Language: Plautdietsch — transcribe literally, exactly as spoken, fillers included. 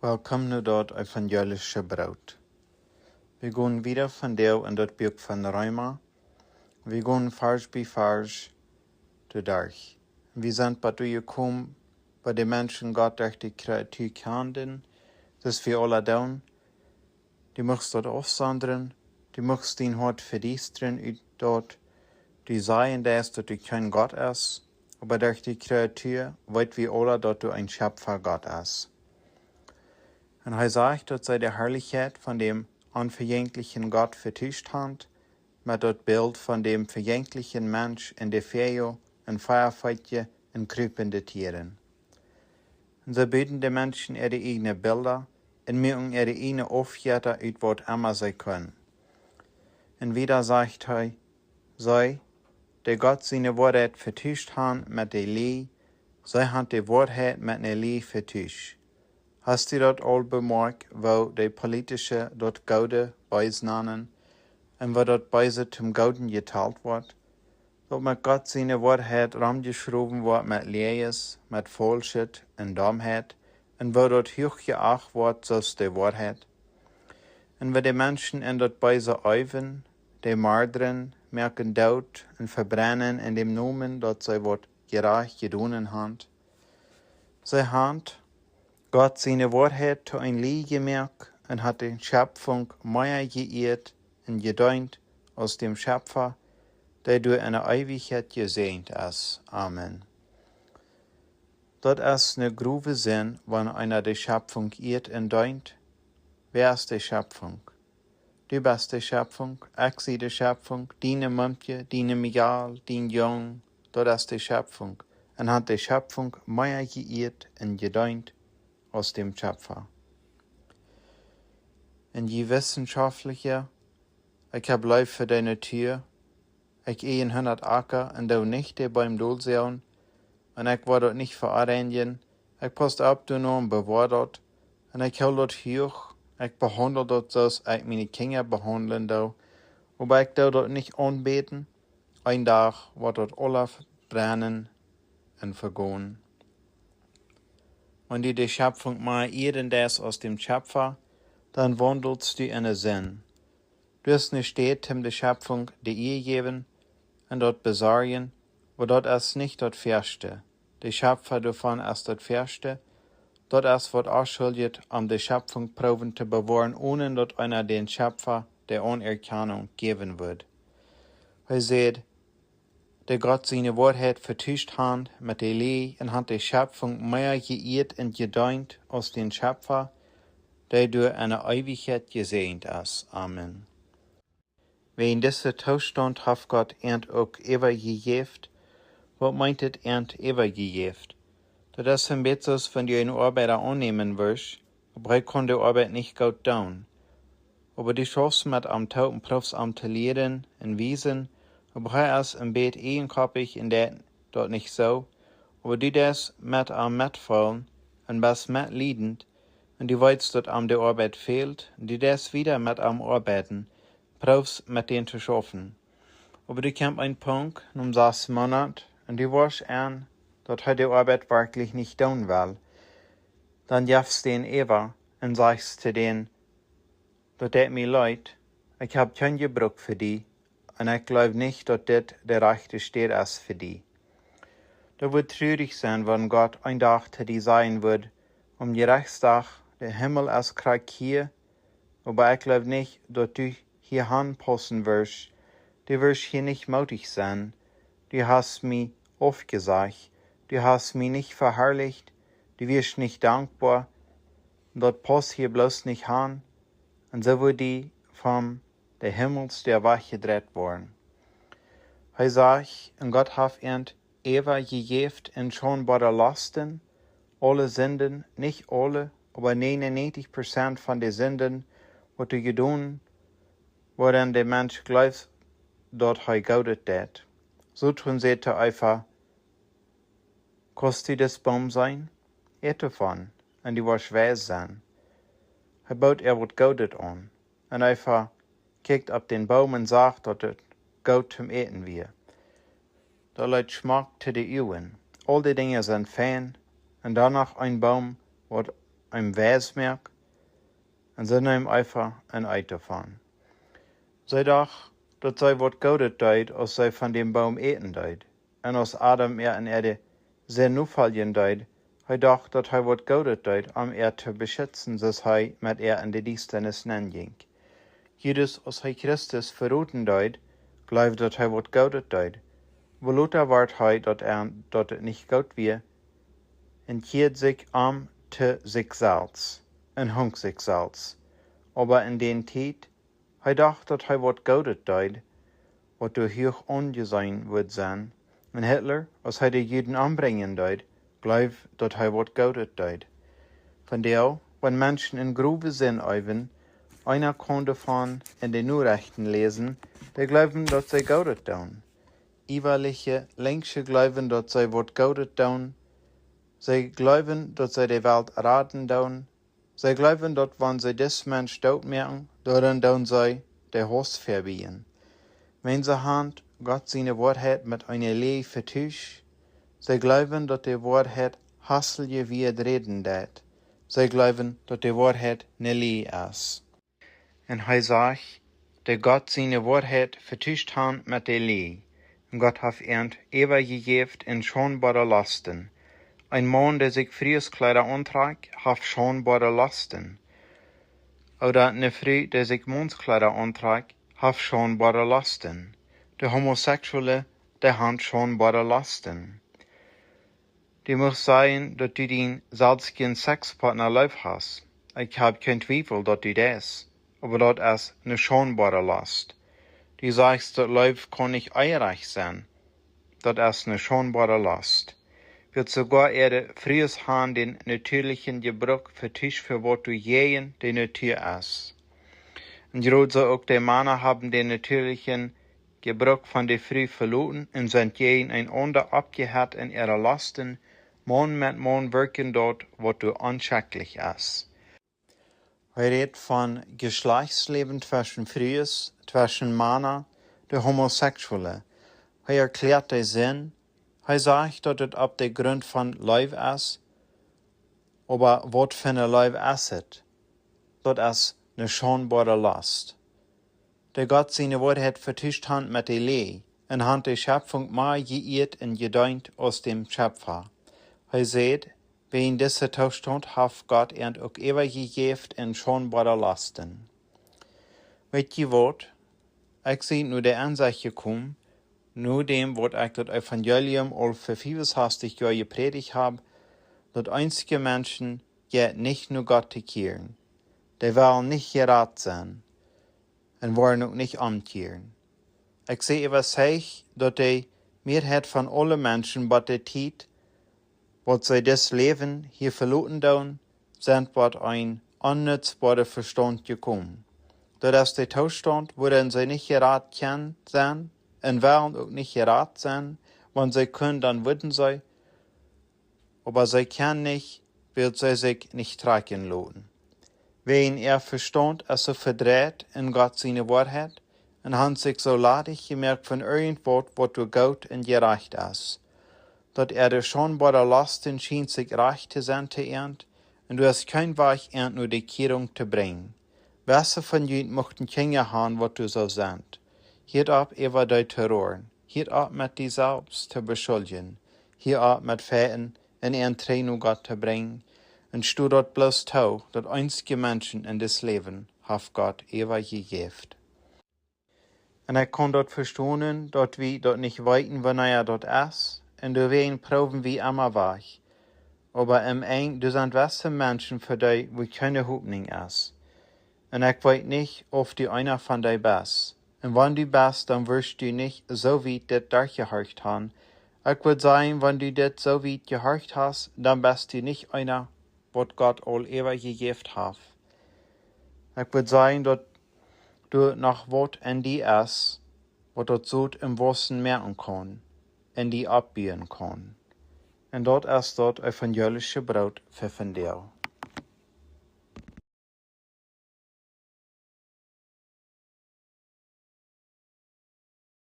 Welkom no daut evangelische Broot. Wie gonen wieda vondoag en daut Buak von Reema. Wie gonen Varsch bie Varsch doaderch. Wie sent bat doa jekomen, wua de Menschen Gott derch de Kreatua kjanden, daut wie aula doonen. Du muchst daut aufsondren, du muchst dien Hoat vediestren, ut daut du sajen deist, daut doa kjeen Gott es, oba derch de Kreatua weet wie aula, daut doa een Schepfa Gott es. Un hee sajcht, daut see de Harlichkjeit von däm onvejenkjlichen Gott vetuscht haben met daut Bilt von däm vejenkjlichen Mensch en de Fäa un Feafeetje un kjrupende Tieren. Un see buden de Menschen äare ieejne Bilda un muaken äare ieejne Aufjetta ut waut emma see kunnen. Un wieda sajcht hee: See, dee Gott siene Woarheit vetuscht haben met de Läaj, see haben de Woarheit met de Läaj vetuscht. Hast du daut aul bemoakjt, woo de Politische daut Goode bees nanen un woo daut Beese toom Gooden jetalt woat? Daut met Gott siene Woarheit romjeschrowen woat met Läajes, met Faulschheit un Domheit, un woo daut huach jeacht woat soo aus de Woarheit. Un woo de Menschen en daut Beese eewen, dee mordren, moaken doot un vebrennen en däm Nomen, daut see waut jerajcht jedonen haben. See haben Gott siene Woarheit to eene Läaj jemoakt un haben de Schepfunk mea jeieet un jedeent aus däm Schepfa, dee doa en de Eewichkjeit jesäajent es. Amen. Daut es eene growe Sind, wan eena de Schepfunk ieet un deent. Wäa es de Schepfunk? Du best de Schepfunk, ekj sie de Schepfunk, diene Mumkje, diene Mejal, dien Jung, daut es de Schepfunk. Un haben de Schepfunk mea jeieet un jedeent aus däm Schepfa. Un jie Wissenschaftliche, ekj hab Leew fa de Natua, ekj eej hundat Acka un doo nich de Beem dolsäajen, un ekj woa daut nich veoreinijen, ekj paust opp doano un bewoa daut, un ekj hool daut huach, ekj behaundel daut soo aus ekj miene Kjinja behaundlen doo, oba ekj doo daut nich aunbäden, een Dach woat daut aula vebrennen un vegonen. Wan du de Schepfunk mea ieeren deist aus däm Schepfa, dan waundelst du en de Sind. Du hast nich Städ, om de Schepfunk de Ea jäwen un daut besorjen, oba daut es nich daut Väaschte. De Schepfa doavon es daut Väaschte. Daut es waut onschuljet, om de Schepfunk proowen to bewoaren, onen daut eena dän Schepfa de Aunerkjanunk jäwen wudd. Hee säd, dee Gott siene Woarheit vetuscht haben met de Läaj un haben de Schepfunk mea jeieet un jedeent aus däm Schepfa, dee doa en de Eewichkjeit jesäajent es. Amen. Wäajen disen Toostaunt haft Gott an uk äwajejäft. Waut meent et, an äwajejäft? Daut es een bät soo aus wan du eenen Oabeida aunnämen wurscht, oba hee kaun de Oabeit nich goot doonen. Oba du schaufst met am toop un proowst am to lieren un wiesen, oba hee es een bät eejenkoppich un deit daut nich soo, oba du deist met am metfeelen un best metliedent, un du weetst, daut am de Oabeit fält, un du deist wieda met am oabeiden, proowst met dän to schaufen. Oba du kjemst een Punkt, no sas Moonat, un du woascht en, daut hee de Oabeit werkjlich nich doonen well. Dan jefst dän äwa un sajchst to dän: Daut deit mie leet, ekj hab kjeen Jebruk fa die, un ekj jleew nich, daut dit de rajchte Städ es fa die. Daut wudd trurich sennen, wan Gott een Dach to die sajen wudd: Aum Jerichtsdach, de Himmel es krakjt hia, oba ekj jleew nich, daut du hia han paussen wurscht. Du wurscht hia nich moodich sennen. Du hast mie aufjesajcht. Du hast mie nich veharlicht. Du wieescht nich dankboa. Daut paust hia bloos nich han. Un soo wudd die von de Himmelsdäa wajchjedreit woaren. Hee sajcht, un Gott haft an äwajejäft en schaunboare Lasten, aule Sinden, nich aule, oba näajen un näajentich Prozent von de Sinden, waut doa jedonen woaren, de Mensch jleeft, daut hee Goodet deit. Soton säd to Eva: Kaust du dis Boom seenen? Ät doavon, un du woascht weis sennen. Hee boot äa waut Goodet aun. Un Eva kjikjt opp dän Boom un sach, daut et goot toom Äten wia. Daut leet schmock to de Uagen. Aul de Dinja sent fein, un dan noch een Boom, waut am weis moakt, un see neem eefach een Eet doavon. See docht, daut see waut Goodet deed, aus see von dän Boom äten deed. Un aus Adam äa un äa de Sind nofoljen deed, hee docht, daut hee waut Goodet deed, om äa to beschitzen, soo aus hee met äa en de Diestanis nenjinkj. Judas, aus hee Christus veroden deed, jleewd, daut hee waut Goodet deed. Oba lota wort hee, daut hee, daut et nich goot wia, un kjieed sikj om to sikj selfst un hunk sikj selfst. Oba en dän Tiet, hee docht, daut hee waut Goodet deed, waut doa huach aunjeseenen wudd sennen. Un Hitler, aus hee de Juden ombrinjen deed, jleewd, daut hee waut Goodet deed. Vondoag, wan Menschen en grove Sind äwen, eena kaun doavon en de Norechten läsen, dee jleewen, daut see Goodet doonen. Äwalje, lenksche jleewen, daut see waut Goodet doonen. See jleewen, daut see de Welt raden doonen. See jleewen, daut wan see dis Mensch doot moaken, dan doonen see de Hauss vebie. Wan see han Gott siene Woarheit met eene Läaj vetuscht, see jleewen, daut de Woarheit hauslich wia räden deit. See jleewen, daut de Woarheit ne Läaj es. Un hee sajcht, dee Gott siene Woarheit vetuscht han met de Läaj. Un Gott haft an äwajejäft en schaundboare Losten. Een Maun, dee sikj Frueskjleeda auntrakjt, haft schaundboare Losten. Ooda ne Fru, dee sikj Maunskjleeda auntrakjt, haft schaundboare Losten. De Homosexuelle, dee han schaundboare Losten. Du muchst sajen, daut du dien selfstjen Sexpartner leef hast. Ekj hab kjeen Twiewel, daut du deist. Oba daut es ne schaundboare Lost. Du sajchst, daut Leew kaun nich ierajcht sennen. Daut es ne schaundboare Lost. Wiels soogoa äare Frues han dän natieelichen Jebruck vetuscht fa waut doa jäajen de Natua es. Un jrod soo uk de Mana haben dän natieelichen Jebruck von de Fru veloten un sent jäajenenaunda oppjehett en äare Losten, Maun met Maun werkjen daut, waut doa onschekjlich es. Hee rät von Jeschlajchtsläwen tweschen Frues, tweschen Mana, de Homosexuelle. Hee erkjläat de Sind. Hee sajcht, daut et opp de Grunt von Leew es, oba waut fa ne Leew es et? Daut es ne schaundboare Lost. Dee Gott siene Woarheit vetuscht han met de Läaj, un han de Schepfunk mea jeieet un jedeent aus däm Schepfa. Hee sajcht, wäajen disen Toostaunt haft Gott an uk äwajejäft en schaundboare Losten. Weet jie waut? Ekj sie no de Ensecht jekomen, no däm waut ekj daut Evangelium aul fa fiefunsastich Joa jeprädicht hab, daut eenje Menschen jeit nich no Gott to kjieren. Dee wellen nich jerat sennen un woaren uk nich omkjieren. Ekj sie äwasajcht, daut de Mearheit von aule Menschen bot de Tiet, waut see dis Läwen hia veloten doonen, sent bot een onnutzboaren Vestaunt jekomen. Daut es de Toostaunt, wuarenn see nich jerat kjennen sennen un wellen uk nich jerat sennen, wan see kunnen, dan wudden see, oba see kjennen nich, wiels see sikj nich trakjen loten. Wäajen äa Vestaunt es soo vedreit en Gott siene Woarheit un han sikj soo ladich jemoakt von irjentwaut, waut doa goot un jerajcht es. Daut äare schaundboare Losten schient sikj rajcht to sennen to an, un doa es kjeen Wajch an no de Kjierunk to brinjen. Wese von junt muchten Kjinja han, waut doa soo sent. Hieet opp, äwa dee to roaren. Hieet opp, met die selfst to beschuldjen. Hieet opp met feiten un an trigj no Gott to brinjen, un sto daut bloos too, daut eenje Menschen en dis Läwen haft Gott äwajejäft. Un ekj kaun daut vestonen, daut wie daut nich weeten, wanea daut es, un doawäajen proowen wie emma wajch. Oba em Enj, doa sent wese Menschen fa dee, wua kjeene Hopninj es. Un ekj weet nich, auf du eena von dee best. Un wan du best, dan wurscht du nich soo wiet dit derchjehorcht han. Ekj wudd sajen, wan du dit soo wiet jehorcht hast, dan best du nich eena, waut Gott aul äwajejäft haft. Ekj wudd sajen, daut doa noch waut en die es, waut daut Sot em Waussen moaken kaun, en die oppbuen kaun. Un daut es daut evangelische Broot fa vondoag.